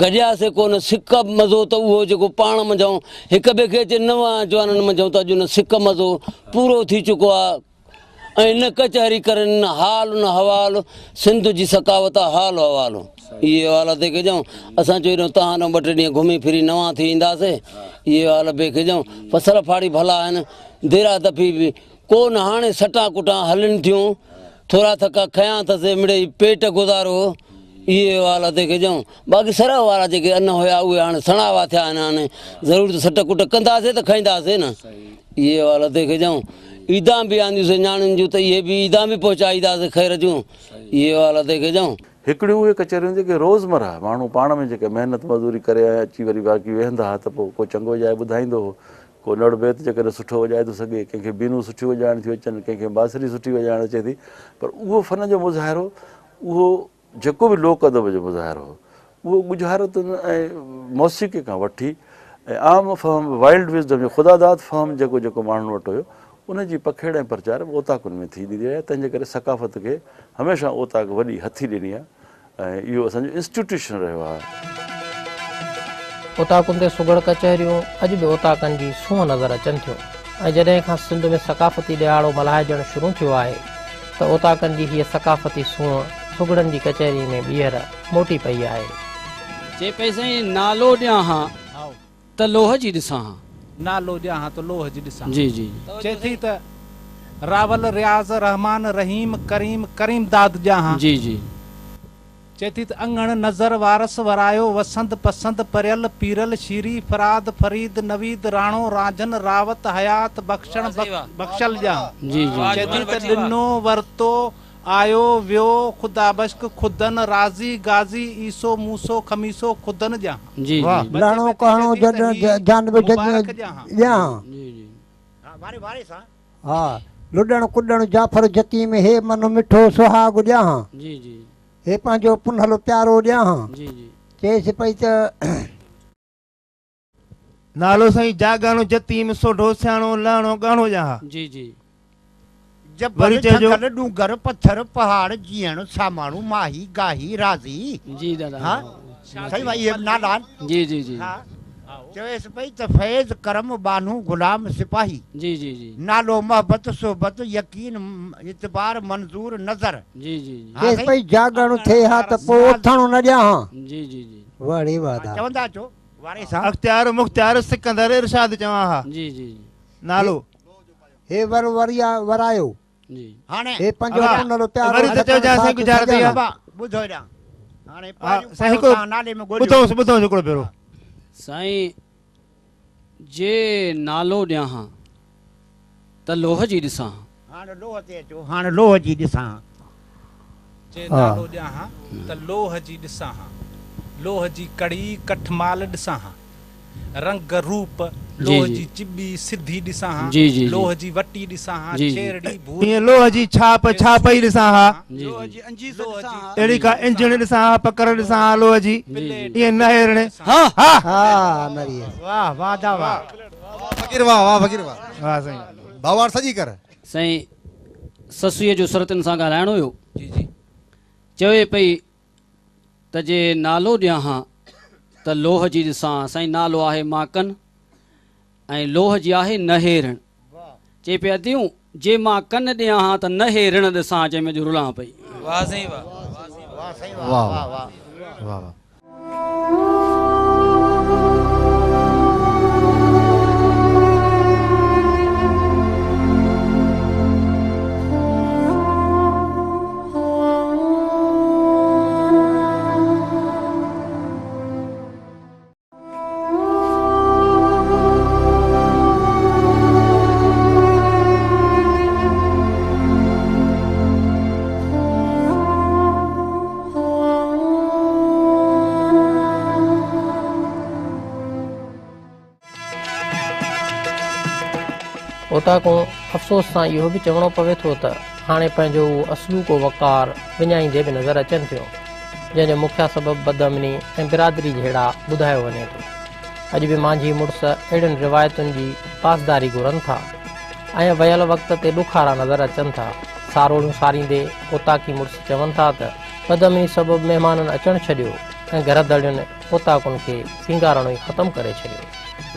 گڏياسي ڪونه سڪ مزو ته اهو جيڪو پاڻ منجهائون هڪ ٻئي کي اچي نوان جوانن منجهائون ته اڄ نه سڪ مزو پورو ٿي چڪو آ ۽ نه ڪچهري ڪرن نه حال نه حوال سنڌ جي سڪاوت آ حال احوال اهي حال تي کجون اسان چيو ڏيون تهان ڏانهن ٻه ٽي ڏينهن گهمي ڦري نوان ٿي اينداسي اهي حال بي کجون فصل ڦاڙي ڀلا آهن ديرا دفي به ڪو نه هاڻي سٽان ڪٽان هلن ٿيون ٿورا ٿڪا کنيا اٿس مڙئي پيٽ گذارو اهي حال تي کجون باقي سرهه وارا جيڪي ان هيا اهي هاڻي سڻاوا ٿيا آهن هاڻي ضرور ته سٽ ڪٽ ڪنداسي ته کائينداسي نه اهي حال تي کجون عيدان به آنديونسي نياڻين جون ته اهي به عيدان به پهچائينداسي خير جون اهي حال تي کجون. هڪڙيون اهي ڪچهريون جيڪي روزمره ماڻهو پاڻ ۾ جيڪي محنت مزدوري ڪري ۽ اچي وري باقي ويهندا ها ته پوء ڪو چنگو وڄائي ٻڌائيندو هو ڪو نڙ بيت جيڪڏهن سٺو وڄائي ٿو سگهي، ڪنهن کي بينون سٺيون وڄائڻ ٿيون اچن، ڪنهن کي بانسري سٺي وڄائڻ اچي ٿي، پر اهو فن جو مظاهرو اهو جيڪو به لوڪ ادب جو مظاهرو هو، اهو ڳجهارتن ۽ موسيقي کان وٺي ۽ عام فهم وائلڊ وزڊم جو خدا داد فهم جيڪو جيڪو ماڻهن وٽ هيو، ان جي پکيڙ ۽ پرچار به اوطاقن ۾ ٿي ڏيندي رهي آهي، تنهن جي ڪري ثقافت کي هميشه اوطاق وڏي هٿي ڏني آهي. ۽ اهو اسان جو انسٽيٽيوشن رهيو آهي. اوطاقن تي سگهڙ ڪچهريون اڄ به اوطاقن جي سونهن نظر اچن ٿيون ۽ جڏهن کان سنڌ ۾ ثقافتي ڏهاڙو ملهائجڻ شروع ٿيو آهي ته اوطاقن جي هيء ثقافتي سونهن سگهڙن جي ڪچهري ۾ ٻيهر موٽي پئي آهي. چي پئي سائين نالو ڏيان ها ته لوهه جي ڏسان ها. نالو ڏيان ها ته لوهه جي ڏسان ها. جي جي. چئي ٿي ته راول رياض رحمان رحيم ڪريم ڪريم داد ڏيان ها. جي جي. چئي ٿي ته اڱڻ نظر وارث ورايو وسند پسند پريل پيرل شيري فراد فريد نويد راڻو رانجهن راوت حيات بخشڻ بخشل ڏيان ها. جي جي. چئي ٿي ته ڏنو ورتو آيو ويو خدا بشڪ خدن راضي غازي عيسو موسو خميسو خدن ڏيان ها. جي جي. لهڻو ڪهڻو جڏ جان به مبارڪ ڏيان ها. ڏيان ها. ها لڏڻ ڪڏڻ جعفر جتيم هي من مٺو سهاڳ ڏيان ها. جي جي. هي پنهنجو پنهل پيارو ڏيان ها. جي جي. چيس پئي ته. نالو سائين جاڳاڻو جتيم سوڍو سياڻو لهڻو ڳاڻو ڏيان ها. جي جي. جبل وري چئجو. جهنگل ڏونگر پٿر پهاڙ جيئڻ ساماڻو ماهي گاهي راضي. جي دادا. ها سائين اهي به نالا آهن. جي جي جي. ها چويس پئي ته فيض ڪرم ٻانهو غلام سپاهي. جي جي جي. نالو محبت صحبت يقين اعتبار منظور نظر. جي جي جي. چيس پئي جاڳڻ ٿئي ها ته پوء اٿڻ نه ڏيان ها. جي جي جي. واهه ڙي واهه دا. چوندا اچو واري سان. اختيار مختيار سڪندر ارشاد چوان ها. جي جي جي. نالو. هي ور وريا ورايو. جي. هاڻي هي پنهنجو ها پنهل پيارو وري ته چئجان سائين ڳجهارت سڄڻ. اها. بابا ٻڌو هيڏانهن هاڻي ها پهريون سائين پڙهو هڪڙو توهان نالي ۾ ڳوليو. ٻڌوس ٻڌوس هڪڙو ڀيرو. سائين جي نالو ڏيان ها ته لوهه جي ڏسان ها. هاڻ لوهه تي اچو هاڻ لوهه جي ڏسان ها. جي نالو ڏيان ها ته لوهه جي ڏسان ها. لوهه جي ڪڙي ڪٺمال ڏسان ها. رنگ روپ لوهه جي چٻي سڌي ڏسان ها. لوهه جي وٽي ڏسان ها. ڇيرڙي ڀوري ائين لوهه جي ڇاپ ڇاپئي ڏسان ها. لوهه جي انجيز ڏسان ها. اهڙي ڪا انجڻ ڏسان ها پڪڙ ڏسان ها لوهه جي ائين نه هيرڻ ها ها. ها مري. واه واه دا واه. واه فقير واه واه فقير واه. واه سائين. ڀاوار سڄي ڪر. سائين سسئيء جو سرتين سان ڳالهائڻو هيو. جي جي. چوي پئي ته جي نالو ڏيان ها ته لوهه جي ڏسان ها. سائين نالو آهي ماڪن ۽ لوهه جي آهي نهيرڻ. چئي پئي اديون جي مان ڪن ڏيان ها ته نهيرڻ ڏسان ها جنهن ۾ اڄ رلان پئي. واه سائين واه. واه سائين واه واه واه. واه واه. اوطاقون افسوس سان اهو به چوڻو پوي ٿو ته هاڻي پنهنجو اهو اصلوڪو وقار وڃائيندي به نظر اچن ٿيون، جنهن جو مکيه سبب بدامني ۽ برادري جهيڙا ٻڌايو وڃي ٿو. اڄ به مانجهي مڙس اهڙين روايتن جي پاسداري گهرن ٿا ۽ ويل وقت تي ڏکارا نظر اچن ٿا. ساروڻيون ساريندي اوطاقي مڙس چون ٿا ته بدامني سبب مهمانن اچڻ ڇڏيو ۽ گهر ڌڻين اوطاقن کي سينگارڻ ئي ختم ڪري ڇڏيو.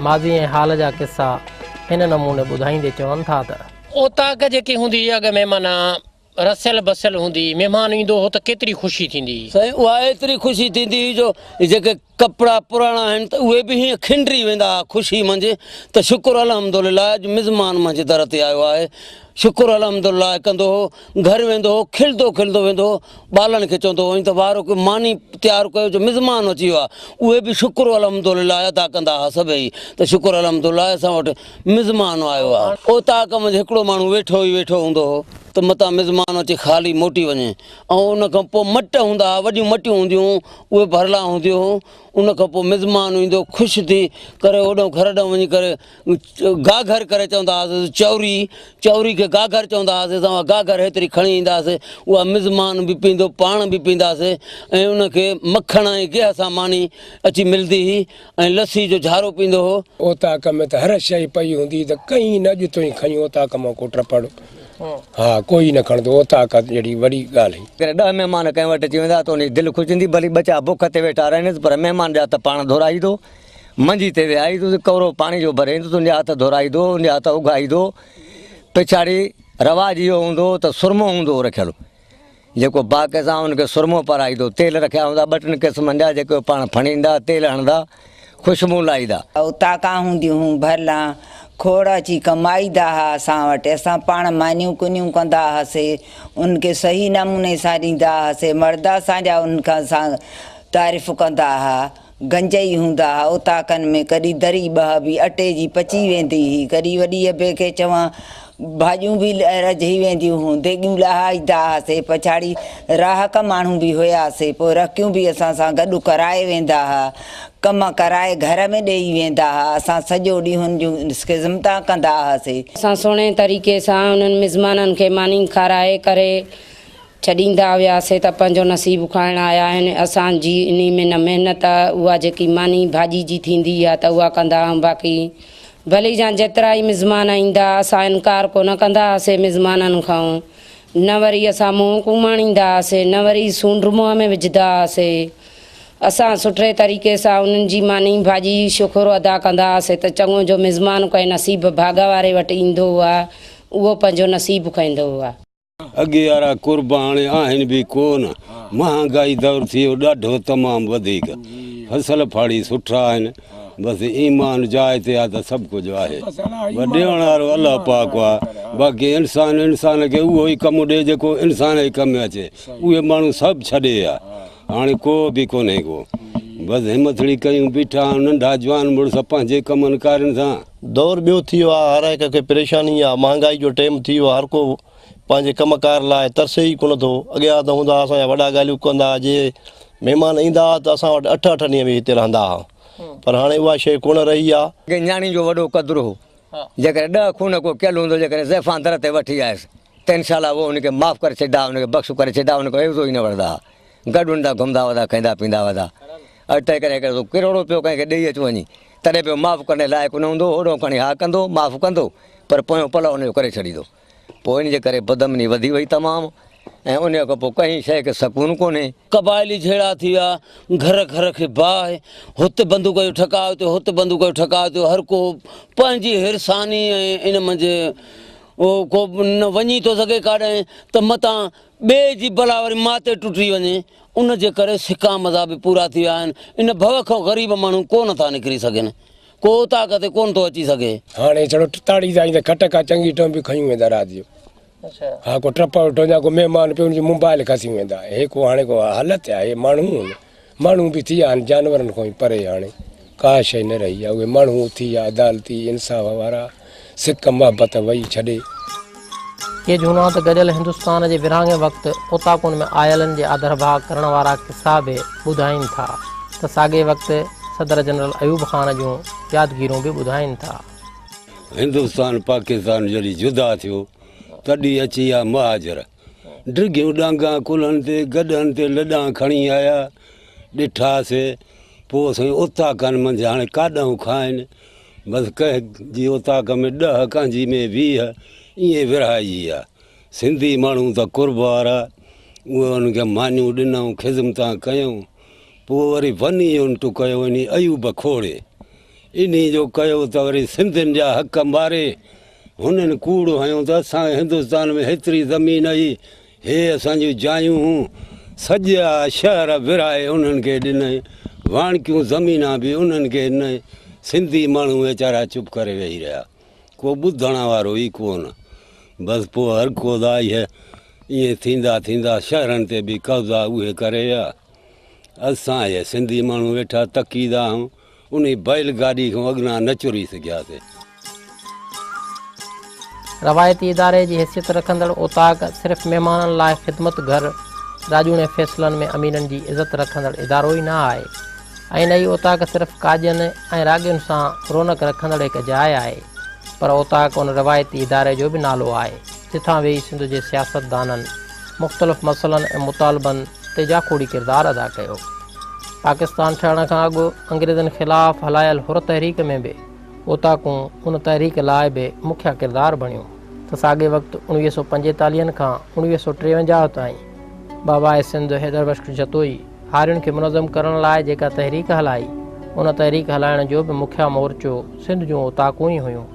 ماضي ۽ حال جا قصا هن نموني ٻڌائيندي چون ٿا ته. اوطاق جيڪي هوندي هئي اڳ ۾ معنيٰ رسيل بسيل هوندي هئي، مهمان ايندو هو ته ڪيتري خوشي ٿيندي هئي. سائين اها ايتري خوشي ٿيندي هئي جو جيڪي ڪپڙا پراڻا آهن ته اهي به هيئن کنڊري ويندا ها خوشي منجهه ته شڪر الحمدلله اڄ مزمان منهنجي در تي آيو آهي شڪر الحمدلله ڪندو هو گهر ويندو هو کلندو کلندو ويندو هو ٻالن کي چوندو هو ته وارو ڪو ماني تيار ڪيو جو مزمان اچي ويو آهي اهي به شڪر الحمدلله ادا ڪندا ها سڀئي ته شڪر الحمدلله اسان وٽ مزمان آيو آهي. اوطاق منجهه هڪڙو ماڻهو ويٺو ئي ويٺو هوندو هو ته متان مزمان اچي خالي موٽي وڃي ۽ ان کان پوء مٽ هوندا ها وڏيون مٽيون هونديون هيون اهي ڀرلا هونديون هيون ان کان پوء مزمان ايندو خوش ٿي ڪري اوڏانهن گهر ڏانهن وڃي ڪري گاگهر ڪري چوندا هئاسين چوري، چوري کي گاگهر چوندا هئاسين، اسان اها گاگهر هيتري کڻي ايندا هئاسين، اها مزمان به پيئندو پاڻ به پيئنداسين ۽ ان کي مکڻ ۽ گيهه سان ماني اچي ملندي هئي ۽ لسي جو جهارو پيئندو هو. اوطاق ۾ ته هر شيء پئي هوندي هئي ته ڪنهن نه اڄ تائين کنئي اوطاق مان ڪو ٽپڙ، ها ڪوئي نه کڻندو اوطاق جهڙي وڏي ڳالهه هئي. جيڪڏهن ڏهه مهمان ڪنهن وٽ اچي ويندا ته ان جي دل خوش ٿيندي، ڀلي ٻه چار بک تي ويٺا رهنس پر مهمان جا هٿ پاڻ ڌورائيندو. منجي تي ويهائيندس، ڪورو پاڻي جو ڀري ايندس، ان جا هٿ ڌورائيندو، ان جا هٿ اگهائيندو. پڇاڙي رواج اهو هوندو هو ته سرمو هوندو هو رکيل، جيڪو باقي سان ان کي سرمو پارائيندو. تيل رکيا هوندا ٻه ٽن قسمن جا، جيڪي هو پاڻ ڦڻيندا، تيل هڻندا، خوشبو لائيندا. اوطاقان هونديون هيون ڀرلان، کوڙ اچي ڪمائيندا ها اسان وٽ، اسان پاڻ مانيون ڪنيون ڪندا هئاسي، انهن کي صحيح نموني سان ڏيندا هئاسي، مرد اسان جا انهن کان سان تعريف ڪندا ها. گنج ئي هوندا ها اوطاقن ۾ ڪڏهن دري ٻه به اٽي جي پچي ويندي هئي. ڪڏهن وڏي ابي کي چوان ڀاڄيون به رجهي وينديون هيون، ديڳيون لاهائيندا هئاسي، پڇاڙي راهڪ ماڻهو به هياسي، پوء رڪيون به اسان سان گڏ ڪرائي ويندا ها، ڪم ڪرائي گهر ۾ ڏيئي ويندا ها، اسان سڄو ڏينهن هن جون خذمتان ڪندا هئاسي. اسان سهڻي طريقي سان انهن مزمانن کي ماني کارائي ڪري ڇڏيندا هياسي ته پنهنجو نصيب کائڻ آيا آهن، اسان جي انهي ۾ نه محنت اها جيڪي ماني ڀاڄي جي ٿيندي آ ته اها ڪندا آهيون باقي ڀلي جان جيترا ئي مزمان ايندا اسان انڪار ڪونه ڪندا هئاسي مزمانن کان نه وري اسان منهن ڪوماڻيندا هئاسي نه وري سونڊ منهن ۾ وجهندا هئاسي اسان سٺي طريقي سان انهن جي ماني ڀاڄي شڪر ادا ڪندا هئاسي ته چڱو جو مزمان ڪنهن نصيب ڀاڳ واري وٽ ايندو هئا اهو پنهنجو نصيب کائيندو هئا. اڳي وارا قرب هاڻي آهن به ڪو نه. مهانگائي دور ٿي ويو ڏاڍو تمام وڌيڪ. فصل ڦاڙي سٺا آهن. بس ايمان جاء تي آ ته سڀ ڪجهه آهي. بس ڏيڻ وارو الله پاڪ آ. باقي انسان انسان کي اهو ئي ڪم ڏي جيڪو انسان جي ڪم ۾ اچي. اهي ماڻهو سڀ ڇڏي ويا. هاڻي ڪو به ڪونهي ڪو. بس همٿڙي ڪيون بيٺا آهيون ننڍا جوان مڙس پنهنجي ڪمن ڪارين سان. دور ٻيو ٿي ويو آ هر هڪ کي پريشاني آ مهانگائي جو ٽيم ٿي ويو آ هر ڪو پنهنجي ڪم ڪار لاء ترسي ئي ڪونه ٿو اڳيان ته هوندا اسان جا وڏا ڳالهيون ڪندا ها جي مهمان ايندا ها ته اسان وٽ اٺ اٺ ڏينهن به هتي رهندا ها پر هاڻي اها شيء ڪونه رهي آ. اڳي نياڻي جو وڏو قدر هو جيڪڏهن ڏهه خون ڪو ڪيل هوندو جيڪڏهن زائفان در تي وٺي آيس ته انشاء الله اهو ان کي معاف ڪري ڇڏيندا ها ان کي بخش ڪري ڇڏيندا ها ان کان عيوضو ئي نه وٺندا ها گڏ ان سان گهمندا وتا کائيندا پيئندا وتا اڄ تائين ڪڏهن ڪڏهن ڪروڙ روپيو ڪنهن کي ڏيئي اچ وڃي تڏهن به معاف ڪرڻ لائق نه هوندو هوڏو کڻي ها ڪندو معاف ڪندو پر پويون پلئه ان جو ڪري ڇڏيندو پوء ان جي ڪري بدامني وڌي وئي تمام ۽ ان کان پوء ڪنهن شيء کي سڪون ڪونهي. قبائلي جهيڙا ٿي ويا، گهر گهر کي باهه، هت بندوق جو ٺڪاء ٿيو، هت بندوق جو ٺڪاء ٿيو، هر ڪو پنهنجي حرصاني ۽ ان منجهه ڪو نه وڃي ٿو سگهي ڪاڏانهن ته متان ٻئي جي بلا وري مان تي ٽٽي وڃي، ان جي ڪري سڪا مزا به پورا ٿي ويا آهن، ان ڀؤ کان غريب ماڻهو ڪو نه ٿا نڪري سگهن، ڪو اوطاق تي ڪونه ٿو اچي سگهي. هاڻي ڇڙو تاڙي تائين ته کٽ ڪا چڱي ٽنبي کنيون ويندا رات جو. ها ڪو ٽپ وٺو يا ڪو مهمان پيو ان جي موبائل کسي ويندا. هي ڪو هاڻي ڪو حالت آهي ماڻهو ماڻهو به ٿي ويا آهن جانورن کان به پري هاڻي ڪا شيء نه رهي آهي اهي ماڻهو اٿي ويا عدالتي انصاف وارا سڪ محبت وئي ڇڏي. ڪي جهونا ته گڏيل هندستان جي ورهاڱي وقت اوطاقن ۾ آيلن جي آڌرڀاء ڪرڻ وارا قصا به ٻڌائين ٿا ته ساڳئي وقت صدر جنرل ايوب خان جون يادگيرون به ٻڌائين ٿا. هندستان پاڪستان جڏهن جدا ٿيو تڏهن اچي ويا مهاجر ڊگهيون ڏانگان ڪلهن تي گڏهن تي لڏان کڻي آيا ڏٺاسي پوء سائين اوطاقن منجهه هاڻي ڪاڏانهون کائن بس ڪنهن جي اوطاق ۾ ڏهه ڪنهن جي ۾ 20 ائين ورهائجي ويا سنڌي ماڻهو ته قرب وارا اهي انهن کي مانيون ڏنائون خذمتان ڪيائون پوء وري ون يونٽ ڪيو انهي ايوب کوڙي انهي جو ڪيو ته وري سنڌين جا حق ماري هنن ڪوڙ هنيو ته اسان کي هندستان ۾ هيتري زمين هئي، هي اسان جون جايون هون، سڄا شهر ورهائي انهن کي ڏنائين، واڻڪيون زمينان به انهن کي ڏنائين، سنڌي ماڻهو ويچارا چپ ڪري ويهي رهيا، ڪو ٻڌڻ وارو ئي ڪونه، بس پوء هر ڪو ته ائين ٿيندا ٿيندا شهرن تي به قبضا اهي ڪري ويا، اسان هي سنڌي ماڻهو ويٺا تڪيندا آهيون. انهي بيل گاڏي کان اڳنا نه چري سگهياسي. روايتي اداري جي حيثيت رکندڙ اوطاق صرف مهمانن لاء خدمت گهر، راڄوڻي فيصلن ۾ اميرن جي عزت رکندڙ ادارو ئي نه آهي ۽ نه ئي اوطاق صرف ڪاڄن ۽ راڳين سان رونق رکندڙ هڪ جاء آهي پر اوطاق ان روايتي اداري جو به نالو آهي جتان ويهي سنڌ جي سياستدانن مختلف مسئلن ۽ مطالبن تي جاکوڙي ڪردار ادا ڪيو. پاڪستان ٺهڻ کان اڳ انگريزن خلاف هلايل حر تحريڪ ۾ به اوطاقون ان تحريڪ لاء به مکيه ڪردار بڻيون ته ساڳئي وقت 1945 کان 1953 تائين باباء سنڌ حيدر بخش جتوئي هارين کي منظم ڪرڻ لاء جيڪا تحريڪ هلائي ان تحريڪ هلائڻ جو به مکيه مورچو سنڌ جون اوطاقون ئي هيون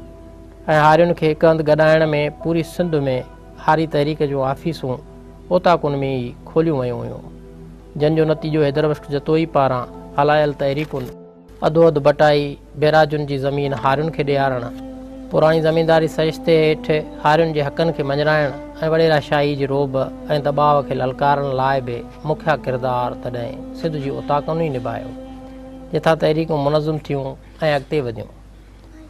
۽ هارين کي هڪ هنڌ گڏائڻ ۾ پوري سنڌ ۾ هاري تحريڪ جون آفيسون اوطاقن ۾ ئي کوليون ويون هيون، جن جو نتيجو حيدربخش جتوئي پاران هلايل تحريڪن، اڌو اڌ بٽائي، بيراجن جي زمين هارين کي ڏيارڻ، پراڻي زمينداري سرشتي هيٺ هارين جي حقن کي مڃرائڻ ۽ وڏيرا شاهي جي رعب ۽ دٻاء کي للڪارڻ لاء به مکيه ڪردار تڏهن سنڌ جي اوطاقن ئي نڀايو، جتان تحريڪون منظم ٿيون ۽ اڳتي وڌيون.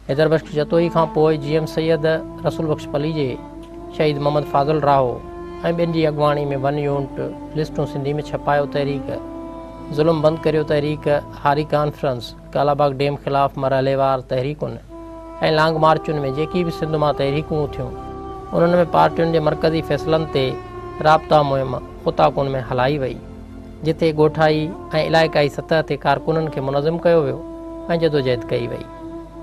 حيدر بخش جتوئي کان پوء جي ايم سيد، رسول بخش پليجي، شهيد محمد فاضل راهو ۽ ٻين جي اڳواڻي ۾ ون يونٽ لسٽون سنڌي ۾ ڇپايو تحريڪ، ظلم بند ڪريو تحريڪ، هاري ڪانفرنس، ڪالاباغ ڊيم خلاف مرحليوار تحريڪن ۽ لانگ مارچن ۾ جيڪي به سنڌ مان تحريڪون اٿيون، انهن ۾ پارٽين جي مرڪزي فيصلن تي رابطا مهم اوطاقن ۾ هلائي وئي، جتي ڳوٺائي ۽ علائقائي سطح تي ڪارڪنن کي منظم ڪيو ويو ۽ جدوجهد ڪئي وئي.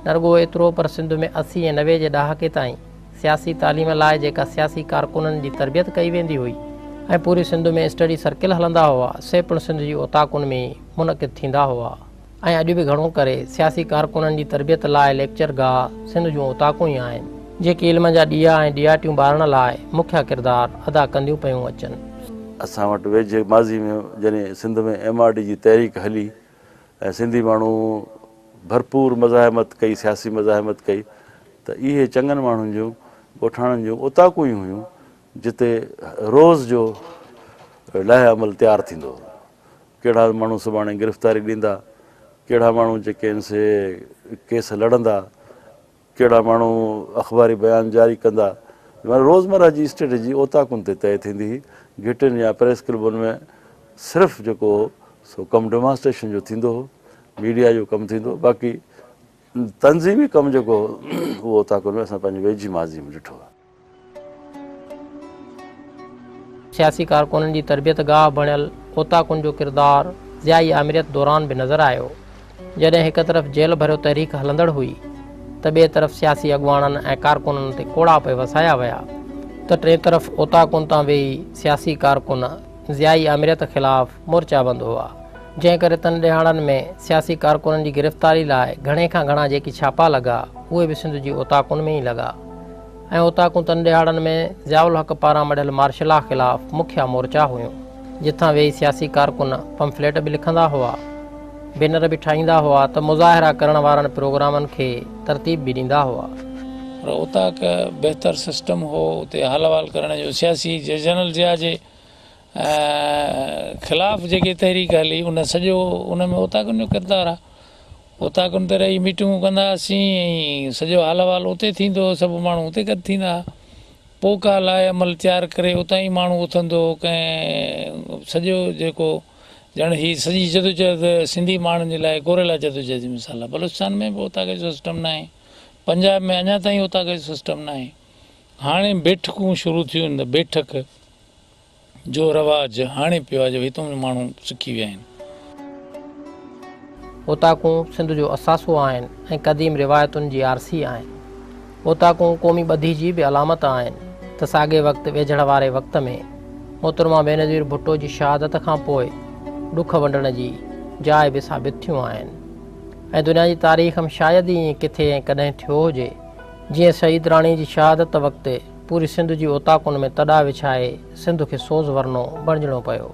نه رڳو ايترو پر سنڌ ۾ 80 ۽ 90 جي ڏهاڪي تائين سياسي تعليم لاء جيڪا سياسي ڪارڪنن جي تربيت ڪئي ويندي هئي ۽ پوري سنڌ ۾ اسٽڊي سرڪل هلندا هئا، سي پڻ سنڌ جي اوطاقن ۾ ئي منعقد ٿيندا هئا ۽ اڄ به گهڻو ڪري سياسي ڪارڪنن جي تربيت لاء ليڪچر گاهه سنڌ جون اوطاقون ئي آهن، جيڪي علم جا ڏيئا ۽ ڏياٽيون ٻارڻ لاء مکيه ڪردار ادا ڪنديون پيون اچن. اسان وٽ ويجهي ماضي ۾ جڏهن سنڌ ۾ ايم آر ڊي جي تحريڪ هلي ۽ سنڌي ماڻهو ڀرپور مزاحمت ڪئي، سياسي مزاحمت ڪئي ته اهي چڱن ماڻهن جون ڳوٺاڻن جون اوطاقون ئي هيون جتي روز جو لائحه عمل تيار ٿيندو هو. ڪهڙا ماڻهو سڀاڻي گرفتاري ڏيندا، ڪهڙا ماڻهو جيڪي آهن سي ڪيس لڙندا، ڪهڙا ماڻهو اخباري بيان جاري ڪندا، معنيٰ روزمره جي اسٽريٽجي اوطاقن تي طئي ٿيندي هئي. گهٽين يا پريس ڪلبن ۾ صرف جيڪو هو سو ڪم ڊيمانسٽريشن جو ٿيندو هو، ميڊيا جو ڪم ٿيندو هو، باقي تنظيمي ڪم جيڪو هو اهو اوطاقن ۾ اسان پنهنجي ويجهي ماضي ۾ ڏٺو آهي. سياسي ڪارڪنن جي تربيت گاهه بڻيل اوطاقن جو ڪردار ضيائي آمريت دوران به نظر آيو، جڏهن هڪ طرف جيل ڀريو تحريڪ هلندڙ هئي ته ٻئي طرف سياسي اڳواڻن ۽ ڪارڪنن تي ڪوڙا پئي وسايا ويا ته ٽئين طرف اوطاقن تان ويهي سياسي ڪارڪن ضيائي آمريت خلاف مورچا بند هئا، جنهن ڪري تن ڏهاڙن ۾ سياسي ڪارڪنن جي گرفتاري لاء گهڻي کان گهڻا جيڪي ڇاپا لڳا، اهي به سنڌ جي اوطاقن ۾ ئي لڳا. ۽ اوطاقون تن ڏهاڙن ۾ ضياء الحق پاران مڙهيل مارشلا خلاف مکيه مورچا هيون، جتان ويهي سياسي ڪارڪن پمفليٽ به لکندا هئا، بينر به ٺاهيندا هئا ته مظاهرا ڪرڻ وارن پروگرامن کي ترتيب به ڏيندا هئا. پر اوطاق بهتر سسٽم هو، اتي حال احوال ڪرڻ جو سياسي جنرل ضياء جي خلاف جيڪي تحريڪ هلي ان سڄو ان ۾ اوطاقن جو ڪردار آ. اوطاقن تي رهي ميٽنگون ڪندا هئاسين ۽ سڄو حال احوال اتي ٿيندو هو، سڀ ماڻهو اتي گڏ ٿيندا ها. پوء ڪا لائحه عمل تيار ڪري اتان ئي ماڻهو اٿندو هو، ڪنهن سڄو جيڪو ڄڻ هي سڄي جدوجهد سنڌي ماڻهن جي لاء گوريلا جدوجهد جي مثال آهي. بلوچستان ۾ به اوطاق جو سسٽم ناهي، پنجاب ۾ اڃا تائين اوطاق جو سسٽم ناهي. هاڻي بيٺڪون شروع ٿيون آهن ته بيٺڪ جو رواج هاڻي پيو آهي جو هتون به ماڻهو سکي ويا آهن. اوطاقون سنڌ جو اثاثو آهن ۽ قديم روايتن جي آرسي آهن. اوطاقون قومي ٻڌي جي به علامت آهن ته ساڳئي وقت ويجهڙ واري وقت ۾ محترمه بينظير ڀٽو جي شهادت کان پوء ڏک ونڊڻ جي جاء به ثابت ٿيون آهن ۽ دنيا جي تاريخ م شايد ئي ائين ڪٿي ۽ ڪڏهن ٿيو هجي جيئن شهيد راڻي جي شهادت وقت پوري سنڌ جي اوطاقن ۾ تڏا وڇائي سنڌ کي سوز ورنو بڻجڻو پيو.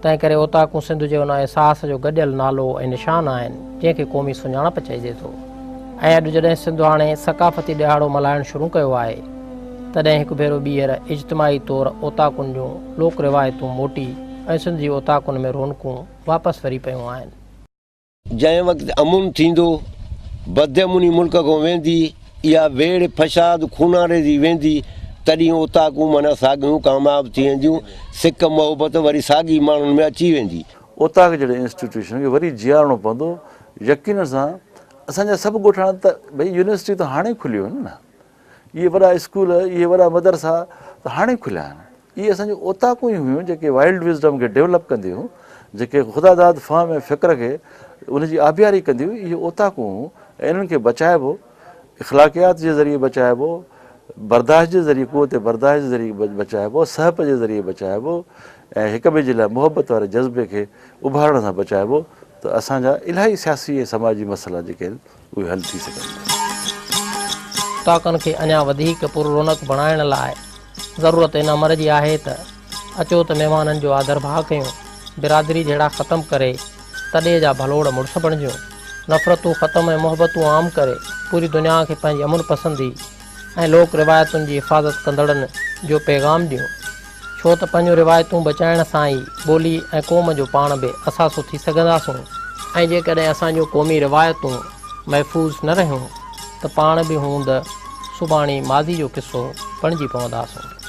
تنهن ڪري اوطاقون سنڌ جي ان احساس جو گڏيل نالو ۽ نشان آهن، جنهن کي قومي سڃاڻپ چئجي ٿو. ۽ اڄ جڏهن سنڌ هاڻي ثقافتي ڏهاڙو ملهائڻ شروع ڪيو آهي، تڏهن هڪ ڀيرو ٻيهر اجتماعي طور اوطاقن جون لوڪ روايتون موٽي ۽ سنڌ جي اوطاقن ۾ رونقون واپس وري پيون آهن. جنهن وقت امن ٿيندو، بدامني ملڪ کان ويندي، اها ويڙهه، فساد، خونريزي ويندي، تڏهن اوطاقون معنيٰ ساڳيون ڪامياب ٿي وينديون، سڪ محبت وري ساڳي ماڻهن ۾ اچي ويندي. اوطاق جهڙي انسٽيٽيوشن کي وري جيئارڻو پوندو، يقين سان اسان جا سڀ ڳوٺاڻا ته ڀئي يونيورسٽي ته هاڻي کليون آهن نه، اهي وڏا اسڪول، اهي وڏا مدرسا ته هاڻي کليا آهن. اهي اسان جون اوطاقون ئي هيون جيڪي وائلڊ وزڊم کي ڊيولپ ڪنديون هيون، جيڪي خدا داد فهم ۽ فڪر کي ان جي آبياري ڪنديون هيون، اهي اوطاقون هيون ۽ انهن کي بچائبو، اخلاقيات جي ذريعي بچائبو، برداشت جي ذريعي، قوت برداشت جي ذريعي بچائبو، سهپ جي ذريعي بچائبو ۽ هڪ ٻئي جي لاء محبت واري جذبي کي اڀارڻ سان بچائبو ته اسان جا الاهي سياسي ۽ سماجي مسئلا جيڪي آهن اهي حل ٿي سگهن ٿا. اوطاقن کي اڃا وڌيڪ پر رونق بڻائڻ لاء ضرورت ان امر جي آهي ته اچو ته مهمانن جو آڌرڀاء ڪيون، برادري جهيڙا ختم ڪري تڏي جا ڀلوڙ مڙس بڻجون، نفرتون ختم ۽ محبتون عام ڪري پوري دنيا کي پنهنجي امن پسندي ۽ لوڪ روايتن جي حفاظت ڪندڙن جو پيغام ڏيون، ڇو ته پنهنجون روايتون بچائڻ سان ئي ٻولي ۽ قوم جو پاڻ به اثاثو ٿي سگهنداسون ۽ جيڪڏهن اسان جون قومي روايتون محفوظ نه رهيون. ته پاڻ به هوند سڀاڻي ماضي جو قصو بڻجي پونداسون.